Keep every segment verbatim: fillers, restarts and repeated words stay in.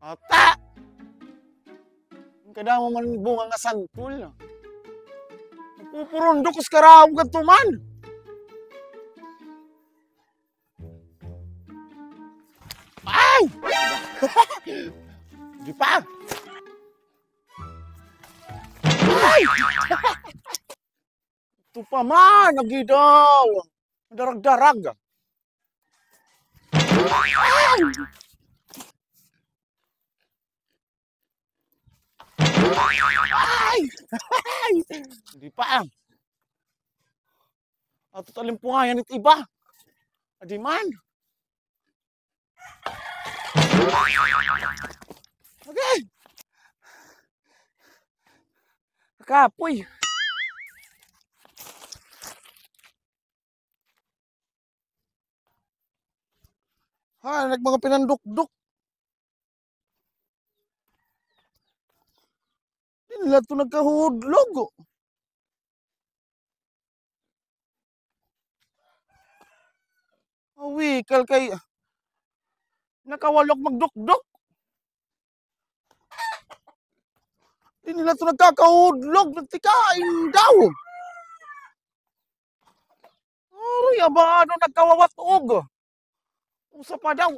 Ata! Kadamo man bunga nga santol. Napupurundok ko sa karawog adto man. Ay! Di pa! Ay! Ito pa man, nagidaw. Darag-darag. Ay! Ay! Ay! Di pa. Ato talimpungayan it iba. Adi man. Okay. Kapoy. Ha, nag mga pinandukdok. Di nila to nagkahudlog. Awikal kay nakawalok magdukdok. Di nila to nagkakahudlog, nagtikain daw. Aray, abado, nagkawawat-og. Usa pa daw.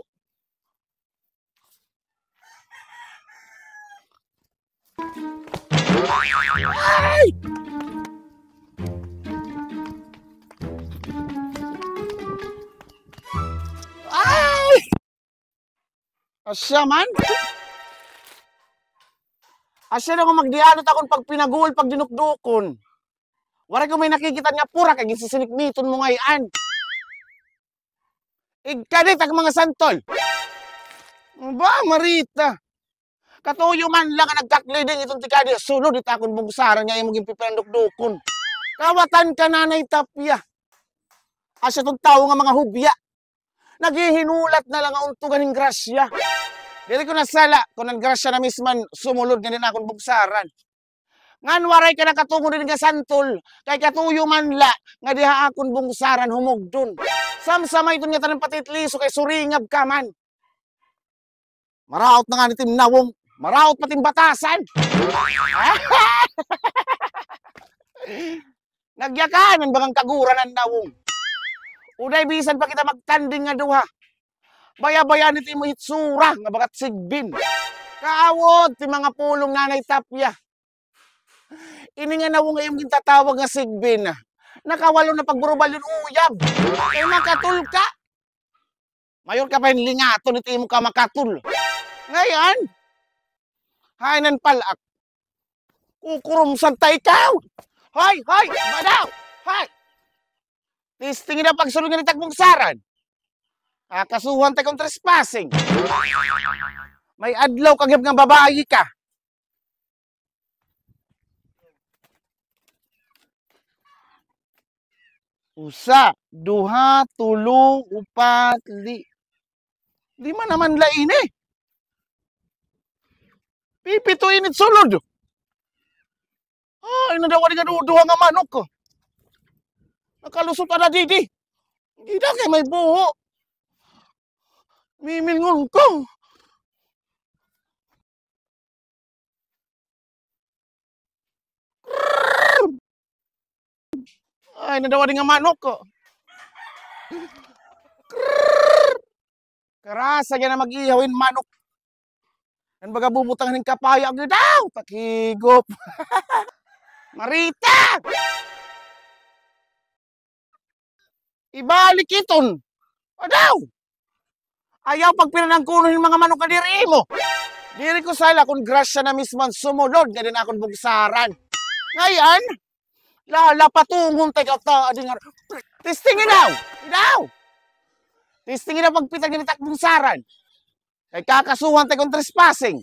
Ay! Ay! Asya man. Asya na nga magdianot akon pagpinagul, pagdinukdukon. Waray ko may nakikita nga pura kay ginsisinikmiton mo ngay-an. Igkadit ak mga santol. Ba, Marita. Katuyo man la nga nagkakliding iton tikadi, sulod it akon bugsaran nga imo ginpipinandukdukon. Kawatan ka, Nanay Tapya. Asya ton tawo nga mga hubya. Naghihinulat na la nga untugan hin grasya. Diri ko nasala kon an grasya na misman sumulod ngan hin akon bugsaran. Ngan waray ka nakatugon diri nga santol, kay katuyo man la nga diha akon bugsaran humugdon. Samsamay iton nga tanan pati it liso kay suringab ka man. Maraot na ngani it im nawong. Maraot pati im batasan. Nagyakanan ba ngan kaguran an nawong? Uday bisan pa kita magtanding nga duha. Baya-baya nit imo hitsura nga bagat sigbin. Kaawod ti mga pulong Nanay Tapya. Ini nga nawong nga imo gintatawag nga sigbin. Nakawalo na pagburubalyon uyab. Kay makatul ka. Mayor ka pa hin lingaton it imo ka makatul. Ngay-an, hain an pal-ak. Kukurumsan ta ikaw. Hoy, hoy, badaw. Hoy. Testingi daw pagsulod ngan it ak bugsaran. Kakasuhan ta ikaw hin trespassing. May adlaw ka gihap nga babayi ka. Usa, duha, tulo, upat, li-, lima naman la ini. Pipito ini it sulod. Ay, nadawa di nga duduha nga manok. Nakalusot ada didi. Dida kay may buho. Mimilngon ko. Ay, nadawa di nga manok ko. Karasa niya na mag-ihaw hin manok. An baga bubutangan hin kapaya, agi daw, takigop. Marita! Ibalik iton. Adaw! Ayaw pagpinanangkunon hin mga manok nga diri imo. Diri ko sala kon grasya na mismo an sumulod nga din akon bugsaran. Ngay-an, lalapatungon ta ikaw ta, adi nga. Testingi daw! Daw! Testingi daw pagpitag nga din ak bugsaran. Kay kakasuhan ta kon trespassing.